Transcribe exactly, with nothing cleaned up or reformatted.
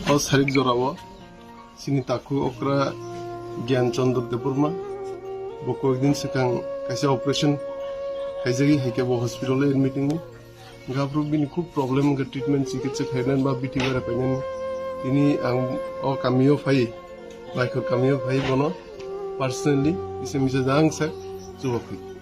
O sarik jorao chini takhu okra Gyan Chandra Debbarma bo koyekdin swkang kaisa operation khaijagwi haikhe bo hospital o admit wngo. Gabruk bini khub problem wngkha, treatment chikitsa khainani ba bithi bara painani. Tini ang o kamio phai, Baikhor kamio phai bono personally kisa misa jang sak chubaphai.